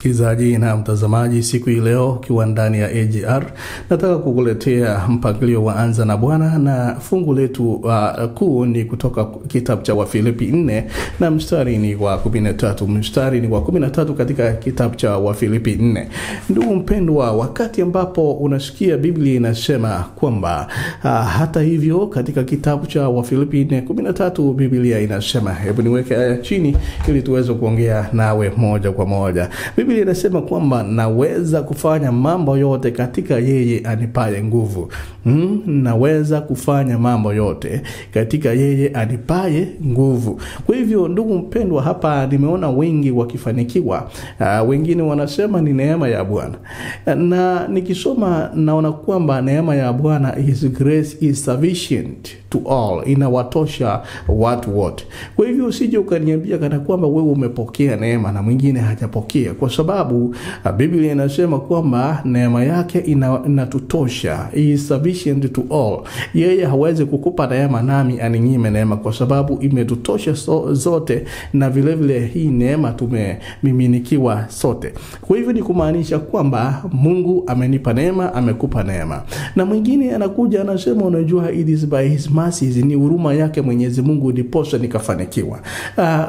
Msikilizaji na mtazamaji, siku hii leo ukiwa ndani ya AGR, nataka kukuletea mpangilio wa Anza na Bwana, na fungu letu kuu ni kutoka kitabu cha Wafilipi 4 na mstari ni wa 13. Mstari ni wa 13 katika kitabu cha Wafilipi 4. Ndugu mpendwa, wakati ambapo unasikia Biblia inasema kwamba hata hivyo, katika kitabu cha Wafilipi 4:13 Biblia inasema, hebu niweke aya chini ili tuweze kuongea nawe moja kwa moja. Biblia inasema kwamba naweza kufanya mambo yote katika yeye anipaye nguvu. Naweza kufanya mambo yote katika yeye anipaye nguvu. Kwa hivyo ndugu mpendwa, hapa nimeona wengi wakifanikiwa. Wengine wanasema ni neema ya Bwana, na nikisoma naona kwamba neema ya Bwana, His grace is sufficient to all, inawatosha watu wote. Kwa hivyo usije ukaniambia kana kwamba wewe umepokea neema na mwingine hajapokea, kwa sababu Biblia inasema kwamba neema yake inatutosha, is sufficient to all. Yeye hawezi kukupa neema nami aninyime neema, kwa sababu imetutosha zote, na vile vile hii neema tumemiminikiwa sote. Kwa hivyo ni kumaanisha kwamba Mungu amenipa neema, amekupa neema. Na mwingine anakuja anasema, unajua, it is by his mercies, ni huruma yake Mwenyezi Mungu ndiposa nikafanikiwa.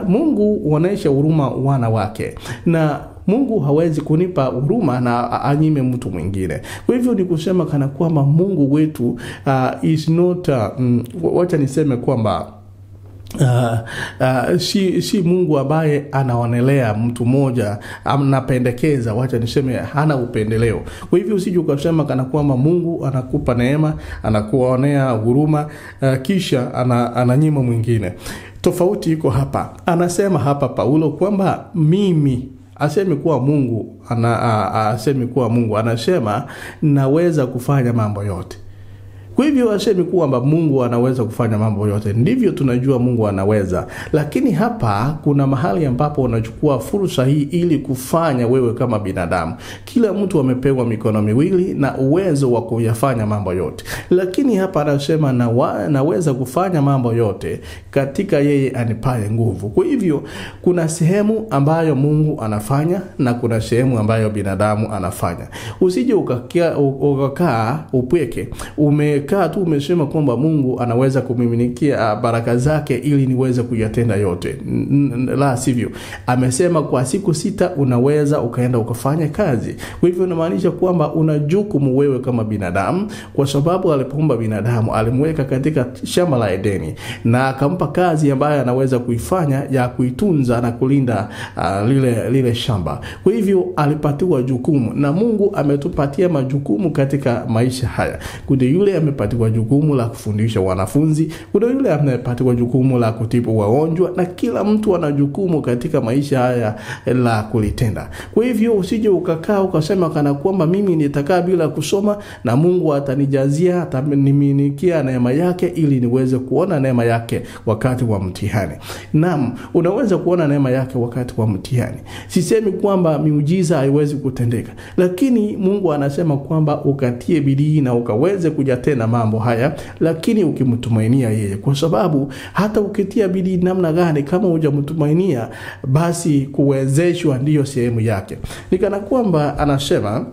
Mungu huonesha huruma wana wake, na Mungu hawezi kunipa huruma na anyime mtu mwingine. Kwa hivyo ni kusema kana kwamba Mungu wetu is not wacha niseme kwamba si Mungu ambaye anaonelea mtu mmoja, anapendekeza, wacha niseme hana upendeleo. Kwa hivyo usije ukasema kana kwamba Mungu anakupa neema, anakuonea huruma, kisha ananyima mwingine. Tofauti iko hapa. Anasema hapa Paulo kwamba mimi asemi kuwa Mungu asemi kuwa Mungu, anasema naweza kufanya mambo yote. Kwa hivyo asemi kwamba Mungu anaweza kufanya mambo yote. Ndivyo tunajua Mungu anaweza. Lakini hapa kuna mahali ambapo unachukua fursa hii ili kufanya wewe kama binadamu. Kila mtu amepewa mikono miwili na uwezo wa kuyafanya mambo yote. Lakini hapa anasema naweza kufanya mambo yote katika yeye anipaye nguvu. Kwa hivyo kuna sehemu ambayo Mungu anafanya na kuna sehemu ambayo binadamu anafanya. Usije ukakaa upweke, umekaa tu umesema kwamba Mungu anaweza kumiminikia baraka zake ili niweze kuyatenda yote. La sivyo. Amesema kwa siku 6 unaweza ukaenda ukafanya kazi. Kwa hivyo inamaanisha kwamba una jukumu wewe kama binadamu, kwa sababu alipoumba binadamu alimweka katika shamba la Edeni na akampa kazi ambayo anaweza kuifanya ya kuitunza na kulinda lile shamba. Kwa hivyo alipatiwa jukumu, na Mungu ametupatia majukumu katika maisha haya. Kuna yule amepatiwa jukumu la kufundisha wanafunzi, kuna yule amepatiwa jukumu la kutibu wagonjwa, na kila mtu ana jukumu katika maisha haya la kulitenda. Kwa hivyo usije ukakaa ukasema kana kwamba mimi nitakaa bila kusoma na Mungu atanijazia, ataniminikia neema yake ili niweze kuona neema yake wakati wa mtihani. Naam, unaweza kuona neema yake wakati wa mtihani. Sisemi kwamba miujiza haiwezi kutendeka, lakini Mungu anasema kwamba ukatie bidii na ukaweze kujatenda mambo haya, lakini ukimtumainia yeye, kwa sababu hata ukitia bidii namna gani, kama hujamtumainia, basi kuwezeshwa ndiyo sehemu yake. Nikana kwamba anasema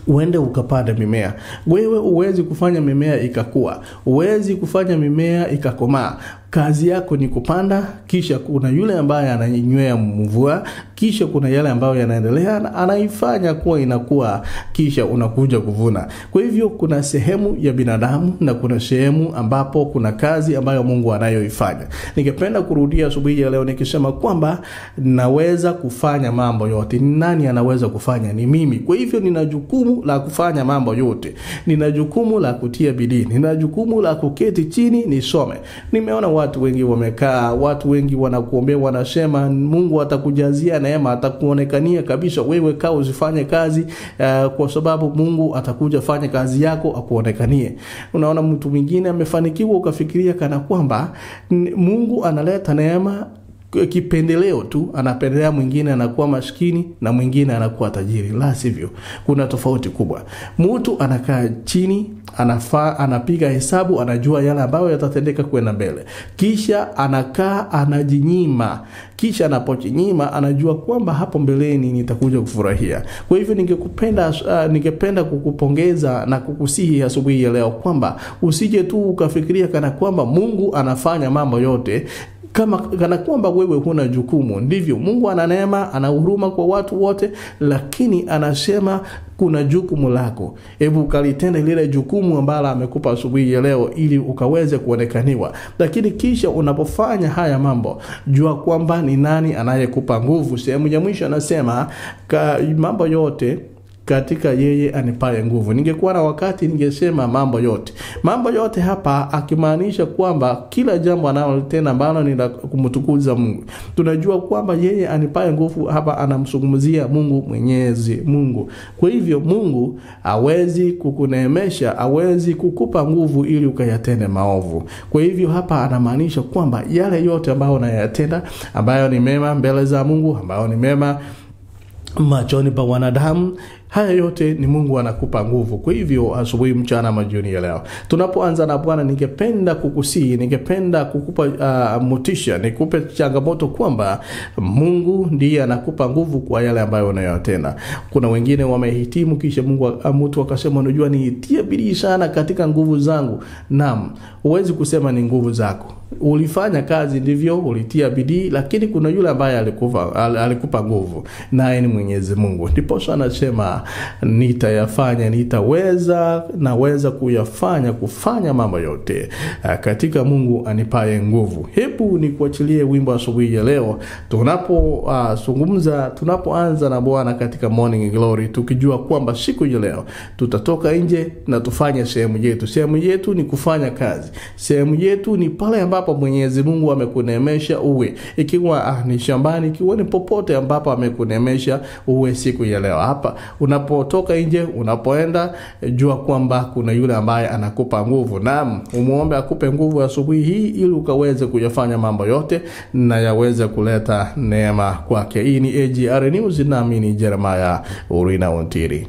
uende ukapande mimea. Wewe uwezi kufanya mimea ikakua, uwezi kufanya mimea ikakomaa. Kazi yako ni kupanda, kisha kuna yule ambaye ananywea mvua, kisha kuna yale ambayo yanaendelea na anaifanya kuwa inakuwa, kisha unakuja kuvuna. Kwa hivyo kuna sehemu ya binadamu na kuna sehemu ambapo kuna kazi ambayo Mungu anayoifanya. Ningependa kurudia asubuhi ya leo nikisema kwamba naweza kufanya mambo yote. Nani anaweza kufanya? Ni mimi. Kwa hivyo nina jukumu la kufanya mambo yote. Nina jukumu la kutia bidii. Nina jukumu la kuketi chini nisome. Nimeona watu wengi wamekaa, watu wengi wanakuombea, wanasema Mungu atakujazia neema, atakuonekania kabisa. Wewe kaa usifanye kazi, kwa sababu Mungu atakuja fanya kazi yako akuonekanie. Unaona mtu mwingine amefanikiwa, ukafikiria kana kwamba Mungu analeta neema kipendeleo tu, anapendelea mwingine anakuwa maskini na mwingine anakuwa tajiri. La sivyo, kuna tofauti kubwa. Mtu anakaa chini, anapiga hesabu, anajua yale ambayo yatatendeka kwenda mbele, kisha anakaa anajinyima, kisha anapojinyima anajua kwamba hapo mbeleni nitakuja kufurahia. Kwa hivyo ningependa kukupongeza na kukusihi asubuhi ya leo kwamba usije tu ukafikiria kana kwamba Mungu anafanya mambo yote kama kana kwamba wewe huna jukumu. Ndivyo, Mungu ana neema, ana huruma kwa watu wote, lakini anasema kuna jukumu lako. Hebu ukalitende lile jukumu ambalo amekupa asubuhi ya leo ili ukaweze kuonekaniwa. Lakini kisha unapofanya haya mambo, jua kwamba ni nani anayekupa nguvu. Sehemu ya mwisho anasema mambo yote katika yeye anipaye nguvu. Ningekuwa na wakati ningesema mambo yote. Mambo yote hapa akimaanisha kwamba kila jambo analotenda ambalo ni la kumtukuza Mungu. Tunajua kwamba yeye anipaye nguvu hapa anamzungumzia Mungu Mwenyezi Mungu. Kwa hivyo Mungu hawezi kukuneemesha, hawezi kukupa nguvu ili ukayatende maovu. Kwa hivyo hapa anamaanisha kwamba yale yote ambayo unayatenda, ambayo ni mema mbele za Mungu, ambayo ni mema machoni pa wanadamu, haya yote ni Mungu anakupa nguvu. Kwa hivyo asubuhi, mchana, majioni ya leo tunapoanza na Bwana, ningependa kukusihi, ningependa kukupa motisha, nikupe changamoto kwamba Mungu ndiye anakupa nguvu kwa yale ambayo unayotenda. Kuna wengine wamehitimu kisha Mungu mtu akasema, unajua niitie bidii sana katika nguvu zangu. Naam, huwezi kusema ni nguvu zako. Ulifanya kazi ndivyo, ulitia bidii, lakini kuna yule ambaye alikupa nguvu, naye ni Mwenyezi Mungu. Ndipo anasema nitayafanya, nitaweza, naweza kuyafanya, kufanya mambo yote katika Mungu anipaye nguvu. Hebu nikuachilie wimbo asubuhi ya leo tunapozungumza, tunapoanza na Bwana katika Morning Glory, tukijua kwamba siku ya leo tutatoka nje na tufanye sehemu yetu. Sehemu yetu ni kufanya kazi. Sehemu yetu ni pale ambapo Mwenyezi Mungu amekuneemesha uwe, ikiwa ni shambani, ikiwa ni popote ambapo amekuneemesha uwe siku ya leo. Hapa unapotoka nje, unapoenda, jua kwamba kuna yule ambaye anakupa nguvu. Naam, umuombe akupe nguvu asubuhi hii ili ukaweze kuyafanya mambo yote na yaweze kuleta neema kwake. Hii ni AGR News, nami ni Jeremiah Urina Ontiri.